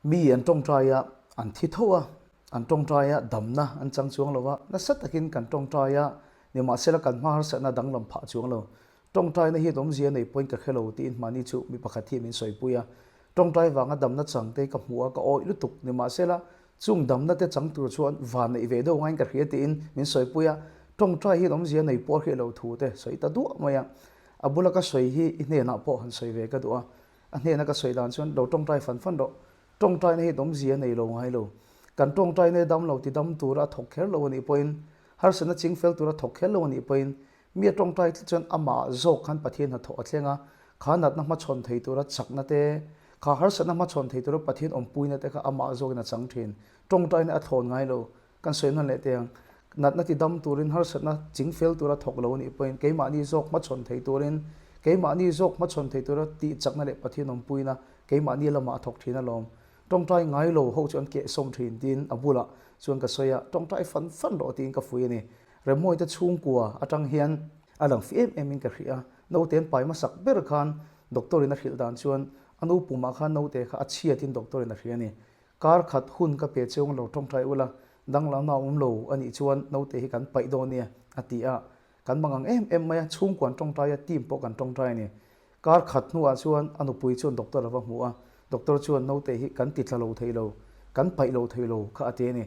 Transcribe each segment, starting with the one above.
Mi an tawngtai a, an thi tho a, an tawngtai a, damna an chang chuang lo a, nasa takin kan tawngtai a, nimahsela kan hma harsatna danglam phah chuang lo. Tawngtaina hi awmzia nei pawhin ka hre lo tiin mahni chu mi pakhat hi min sawipui a. Tawngtai vanga damna chang te ka hmu a, ka awih lutuk. Nimahsela chung damna te chang tur chuan van neih ve deuh ngaiin ka hria tiin min sawipui a. Tawngtai hian awmzia nei pawh a hriat lo thu te sawi ta duah mai a. A bula ka sawi hi i hnenah pawh han sawi ve ka duh a. A hnena ka sawi dan chuan lo tawngtai fan fan rawh. Tawngtaina hi awmzia nei lo ngai lo. Kan tawngtaina hi dam lo ti dam tura a thawk kher lo a nih pawhin, harsatna ching fel tura thawk kher lo a nih pawhin, mi a tawngtai tlat chuan amah zawk khan Pathian hnathawh a thleng a, kha natna hmachhawn thei tura chakna te, kha harsatna hmachhawn thei tura Pathian awmpuina te kha amah zawkin a chang thin. Tawngtaina a thlawn ngai lo. Kan sawi hman leh teh ang. Natna ti dam turin harsatna ching fel tura thawk lo a nih pawhin keimahni zawk hmachhawn thei turin, keimahni zawk hmachhawn thei tura tih chakna leh Pathian awmpuina keimahni lamah a thawk thin alawm. Tawngtai ngai lo ho chu an kehsawm thin tiin a bulah chuan ka sawi a, tawngtai fan fan rawh tiin ka fui a ni. Remawite chhungkua atang hian a lang fi em em in ka hria a, naute an pai hmasak ber khan doctor in a hrilh dan chuan a nu pumah khan naute kha a chhiat in doctor in a hria a ni. Kar khat hun ka pe cheu lo tawngtai ula, danglamna a awm lo a nih chuan naute hi kan paih dawn nia a ti a, kan mangang em em mai a, chhungkua an tawngtai a, team pawh kan tawngtai a ni. Kar khat hnuah chuan a nupui chuan doctor a va hmu a, doctor chuan naute hi kan ti tla lo thei lo, kan paih lo thei lo kha a ti a ni.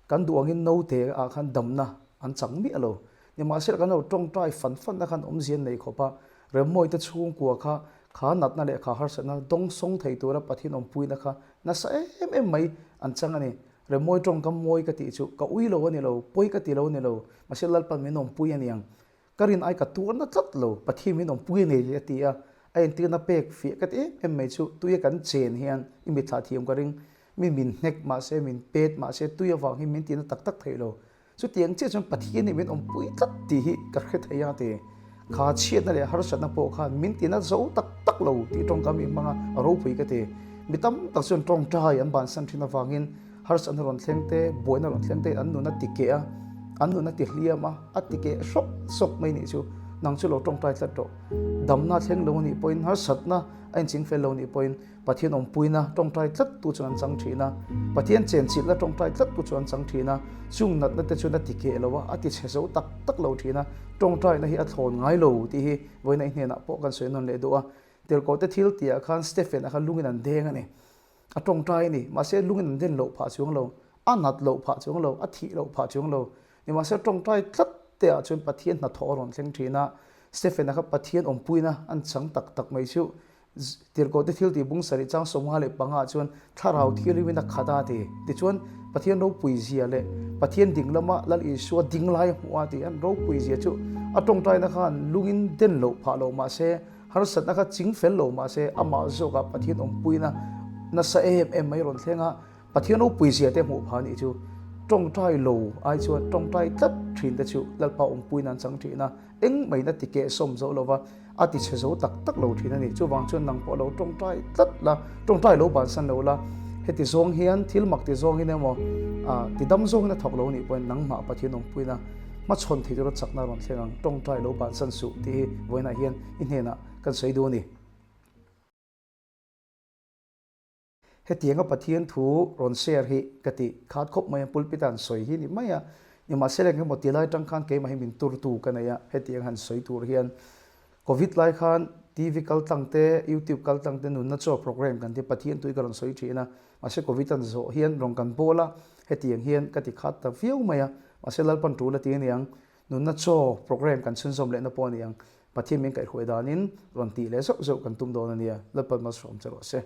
Kan duh angin naute ah khan damna an chang miah lo. Nimahsela kan lo tawngtai fan fan a khan awmzia an nei khawp a, Remmawite chhungkua kha kha natna leh kha harsatna dawngsawng thei tura Pathian awmpuina kha nasa em em mai an chang a ni. Remmawi tawngkam mawi ka tih chu ka ui lo a ni lo, pawi ka ti lo a ni lo, mahse Lalpan min awmpui a niang. Ka rin ai ka tuarna tlat lo, Pathian min awmpui a nei a ti a, a entirna pek fiah ka ti em em mai chu tuia kan chen hian i mitthlah thiam ka ring, mi min hnek mahse min pet mahse tui avang hi min tihna tak tak theih lo. Chutiang chiah chuan Pathian hi min awmpui tlat tih hi ka hre thei a ti. Kha chhiatna leh harsatna pawh khan min tina zo tak tak lo tih tawngkam i hmang a, a ropui ka ti. Mi tam tak chuan tawngtai an bansan thin avangin harsatna rawn thleng te, buaina rawn thleng te an nun a ti keh a, an nun a ti hliam a, a ti keh sawk sawk mai nih chu. Nang chu lo tawngtai tlat rawh. Damna thleng lo anih pawhin harsatna a inching fel lo anih pawhin Pathian awmpuina tawngtai tlat tu chuan an chang thin a, Pathian chenchilhna tawngtai tlat tu chuan an chang thin a, chung natna te chuan a ti keh lo a, a ti chhe zo tak tak lo thin a, tawngtaina hi a thlawn ngai lo tih hi vawiin a hnenah pawh kan sawi nawn leh duh a. Tirhkoh te thil tihah khan Stephen a kha lungin an deng a ni, a tawngtai a ni, mahse lungin an den loh phah chuang lo, a nat loh phah chuang lo, a thih loh phah chuang lo, nimahse tawngtai tlat te ah chuan Pathian hnathawh a rawn thleng thin a, Stephen a kha Pathian awmpuina an chang tak tak mai chu Tirhkohte thil tih bung sarih chang 55 ah chuan thlarau thianghlimin a khat a ti. Tichuan, Pathian ropui zia leh Pathian ding lama Lal Isua ding lai a hmuh a ti. An ropui zia chu a tawngtaina khan lungin den loh phah lo mah se, harsatna kha ching fel lo mah se, amah zawkah Pathian awmpuina nasa em em mai rawn thleng a. Pathian ropui zia te hmuh phah anih chu tawngtai lo ai chuan tawngtai tlat thin te chu Lalpa awmpuina an chang thin a, engmahina ti keh sawm zo lova a ti chhe zo tak tak lo thin a ni. Chuvang chuan nang pawh lo tawngtai tlat la, tawngtai lo bansan lo la, heti zawng hian thil mak ti zawngin emaw ti dam zawngin a thawk lo anih pawhin nangmah Pathian awmpuina hmachhawn thei tura chakna rawn thleng ang, tawngtai lo bansan suh tih hi vawiinah hian i hnenah kan sawi duh a ni. Hetianga Pathian thu rawn share hi ka ti khat khawp mai a, pulpit a han sawi hi ni mai a, nimahsela eng emaw ti lai atang khan keimah hi min turtu ka nei a, hetiang han sawi tur hian Covid lai khan TV kal tlang te, YouTube kal tlang te nunna chaw program kan ti a, Pathian thu hi ka rawn sawi thin a, mahse Covid an zawh hian rawn kan bawl a, hetiang hian ka ti khat ta viau mai a, mahse Lalpan tul a ti aniang, nunna chaw program kan chhunzawm lehna pawh a ni ang, Pathian min kaihhruai danin rawn tih leh zauh zauh kan tum dawn a nia, Lalpan malsawm che rawh se.